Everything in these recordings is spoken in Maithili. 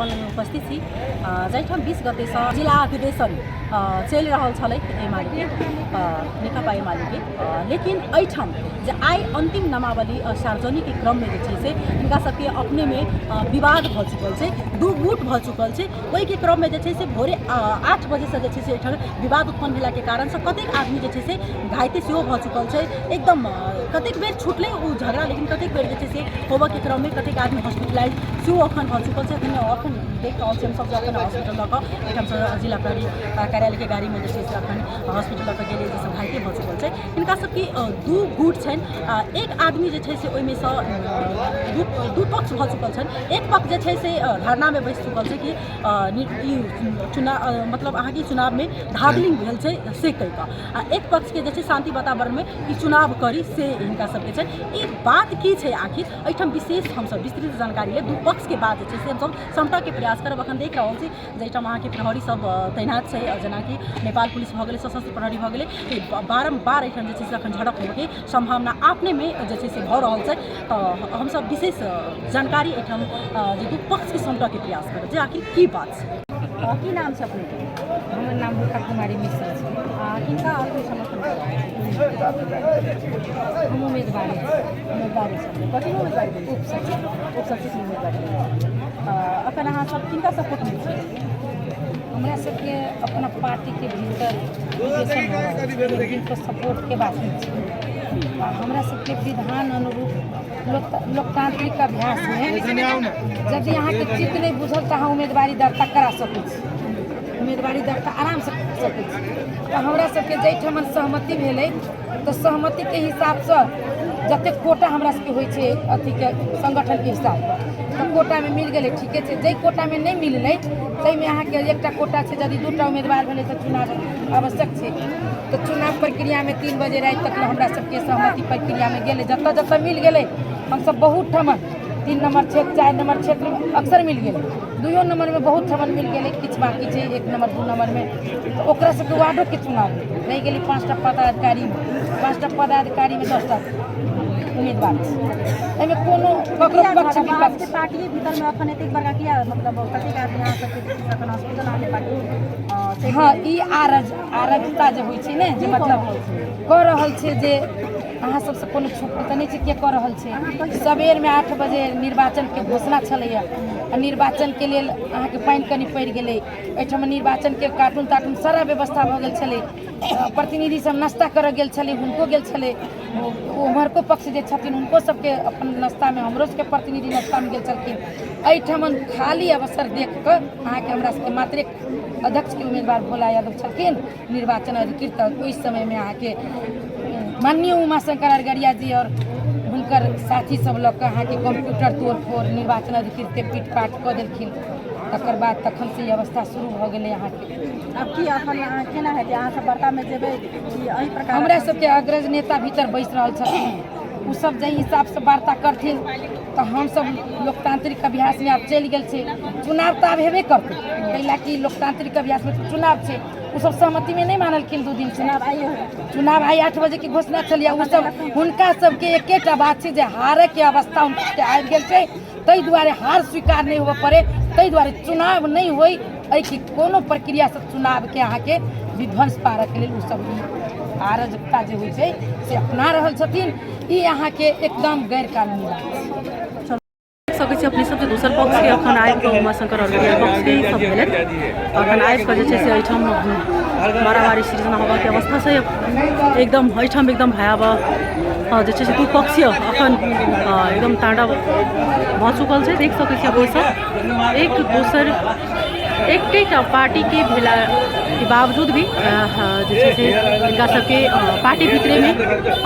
भवन में उपस्थित छी, जाहिठाम 20 गतेसँ जिला अधिवेशन चलि रहल छलै एमाले के, नेकपा एमाले के। लेकिन एहिठाम जे आइ अंतिम नामावली सार्वजनिक क्रममे जे छै से हिनका सबके अपनेमे विवाद भऽ चुकल छै, दू गुट भऽ चुकल छै। ओहिके क्रममे जे छै से भोरे 8 बजेसँ जे छै से एहिठाम विवाद उत्पन्न भेलाके कारणसँ कतेक आदमी जे छै से घाइते सेहो भऽ चुकल छै। एकदम कतेक बेर छुटलै ओ झगड़ा, लेकिन कतेक बेर जे छै से होबऽके क्रममे कतेक आदमी हॉस्पिटलाइज सेहो एखन भऽ चुकल छै। एखन देख रहल छी हमसभ जे एखन हॉस्पिटल लऽ कऽ एहिठामसँ जिला प्रहरी कार्यालयके गाड़ीमे जे छै से एखन हॉस्पिटल लऽ कऽ गेलै, जे सब घाइते भऽ चुकल छै। हिनका सबके दू गुट छनि, एक आदमी जे छै से ओहिमे सँ दू पक्ष भऽ चुकल छनि। एक पक्ष जे छै से धरनामे बैस चुकल छै कि ई चुनाव मतलब अहाँके चुनावमे धाँधली भेल छै से कहि कऽ, आ एक पक्षके जे छै शान्ति वातावरणमे ई चुनाव करी से हिनका सबके छै। ई बात की छै आखिर, एहिठाम विशेष हमसब विस्तृत जानकारी लेल दू पक्षके बात जे छै से हमसब समटऽके प्रयास करब। अखन देख रहल छी जाहिठाम अहाँके प्रहरी सब तैनात छै, जेनाकि नेपाल पुलिस भऽ गेलै, सशस्त्र प्रहरी भऽ गेलै। बारम्बार एहिठाम जे छै से अखन झड़प होबऽके सम्भावना अपनेमे जे छै से भऽ रहल छै। तऽ हमसब विशेष जानकारी एहिठाम जे दू पक्षके समटऽके प्रयास करब जे आखिर की बात छै। की नाम छै अपनेके? हमर नाम रेखा कुमारी मिश्र छै। किनका अपने समर्थन कऽ रहल छी? हम उम्मीदवारी छी। उम्मीदवारी छी? कथी उम्मीदवारी देने छी? उपसचिव। उपसचिव उम्मीदवारी देने छी। अखन अहाँ सब किनका सपोर्टमे छी? हमरा सबके अपना पार्टीके भीतर विवेचन भऽ रहल छै, किनको सपोर्टके बात नहि छै। आ हमरा सबके विधान अनुरूप लोकतांत्रिक अभ्यासमे यदि अहाँके चित्त नहि बुझल तऽ अहाँ उम्मीदवारी दर्ता करा सकै छी, उम्मीदवारी दर्ता आरामसँ करा सकै छी। तऽ हमरा सबके जाहिठाम सहमति भेलै तऽ सहमतिके हिसाबसँ जतेक कोटा हमरा सबके होइ छै अथीके संगठनके हिसाबसँ तऽ कोटामे मिल गेलै, ठीके छै। जाहि कोटामे नहि मिललै ताहिमे अहाँके एकटा कोटा छै, यदि दूटा उम्मीदवार भेलै तऽ चुनाव आवश्यक छै। तऽ चुनाव प्रक्रियामे 3 बजे राति तक हमरा सबके सहमति प्रक्रियामे गेलै, जतऽ जतऽ मिल गेलै हमसब बहुत ठाम 3 नम्बर क्षेत्र 4 नम्बर क्षेत्रमे अक्सर मिल गेलै, 2 नम्बरमे बहुत ठाम मिल गेलै, किछु बाँकी छै 1 नम्बर 2 नम्बरमे। तऽ ओकरा सबके वार्डोके चुनाव रहि गेलै। 5टा पदाधिकारी, 5टा पदाधिकारीमे 10टा उम्मीदवार छै, एहिमे कोनो ककरो पक्ष विपक्ष पार्टी भीतरमे अखन एतेक बड़का किया, मतलब कतेक आदमी अहाँ सबके जे छै से अखन हॉस्पिटल अहाँके पार्टी? हँ, ई आरजता जे होइ छै ने, जे मतलब कऽ रहल छै जे अहाँ सबसँ कोनो छुपल तऽ नहि छै के कऽ रहल छै। सबेरमे 8 बजे निर्वाचनके घोषणा छलैए आ निर्वाचनके लेल अहाँके पानि कनि पड़ि गेलै। एहिठाम निर्वाचनके कार्टून तार्टून सारा व्यवस्था भऽ गेल छलै, प्रतिनिधि सब नाश्ता करऽ गेल छलै, हुनको गेल छलै, उम्हरको पक्ष जे छथिन हुनको सबके अपन नाश्तामे, हमरो सबके प्रतिनिधि नाश्तामे गेल छलखिन। एहिठाम खाली अवसर देख कऽ अहाँके हमरा सबके मात्र अध्यक्षके उम्मीदवार भोला यादव छलखिन निर्वाचन अधिकृत। ओहि समयमे अहाँके माननीय उमाशंकर अरगरिया जी आओर हुनकर साथी सब लऽ कऽ अहाँके कम्प्यूटर तोड़ फोड़ निर्वाचन अधिकृतके पीट पाट कऽ देलखिन। तकर बाद तखन से ई अवस्था शुरू भऽ गेलै अहाँके। आब की अखन अहाँ केना हेतै, अहाँ सब वार्तामे जेबै कि एहि प्रकार? हमरा सबके अग्रज नेता भीतर बैस रहल छथिन, ओ सब जाहि हिसाबसँ वार्ता करथिन तऽ हमसब लोकतांत्रिक अभ्यासमे आब चलि गेल छै। चुनाव तऽ आब हेबे करतै, ताहि लए कि लोकतांत्रिक अभ्यासमे चुनाव छै। ओ सब सहमतिमे नहि मानलखिन 2 दिन। चुनाव आइए चुनाव आइ 8 बजेके घोषणा छलै। ओ सब हुनका सबके एकेटा बात छै जे हारके अवस्था हुनका आबि गेल छै, ताहि दुआरे हार स्वीकार नहि होबऽ पड़े, ताहि दुआरे चुनाव नहि होइ, एहिके कोनो प्रक्रियासँ चुनावके अहाँके विध्वंस पारऽके लेल ओ सब अराजकता जे होइ छै से अपना रहल छथिन। ई अहाँके एकदम गैर कानूनी बात छै। देख सकै छी अपने सब जे दोसर पक्षके अखन आबि कऽ उमाशंकर अरगरिया पक्षके ई सब भेलै। अखन आबि कऽ जे छै से एहिठाम मारामारी सृजना होबाके अवस्था छै एकदम, एहिठाम एकदम भयावह जे छै से दू पक्षीय अखन एकदम तांडव भऽ चुकल छै। देख सकै छी अपने सब एक दोसर एकेटा पार्टीके भेला के बावजूद भी जे छै से हिनका सबके पार्टी भीतरेमे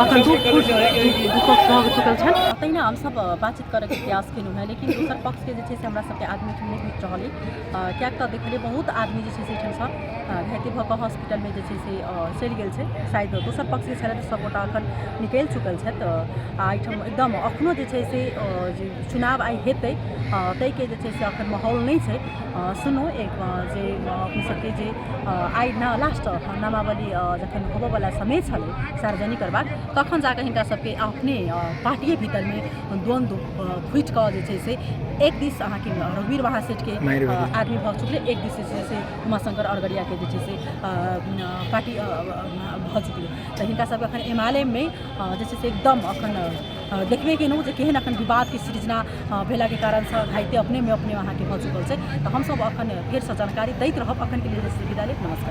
अखन दू फुट दू पक्ष भऽ चुकल छनि। तहिना हमसब बातचीत करैके प्रयास केलहुँ हेँ, लेकिन दोसर पक्षके जे छै से हमरा सबके आदमी एहिठाम नहि भेट रहल अइ, किएक तऽ देखलियै बहुत आदमी जे छै से एहिठामसँ घाइते भऽ कऽ हॉस्पिटलमे जे छै से चलि गेल छै। शायद दोसर पक्षके छलथि सभगोटा एखन निकलि चुकल छथि। आ एहिठाम एकदम एखनो जे छै से जे चुनाव आइ हेतै ताहिके जे छै से एखन माहौल नहि छै। सुनू एक जे अपने सबके जे आइ न लास्ट नामावली जखन होबयवला समय छलै सार्वजनिक करबाक, तखन जाकऽ हिनका सबके अपने पार्टिए भीतरमे द्वन्द्व फुटि कऽ जे छै से एक दिस अहाँके रघुवीर महासेठके आदमी भऽ चुकलै, एक दिस जे छै से उमाशंकर अरगरियाके जे छै से पार्टी भऽ चुकलै। तऽ हिनका सबके अखन एमालेमे जे छै से एकदम अखन देखबे केलहुँ जे केहन अखन विवादके सृजना भेलाके कारणसँ घाइते अपनेमे अपने अहाँके भऽ चुकल छै। तऽ हमसब अखन फेरसँ जानकारी दैत रहब। अखनके लेल विदा लेब, नमस्कार।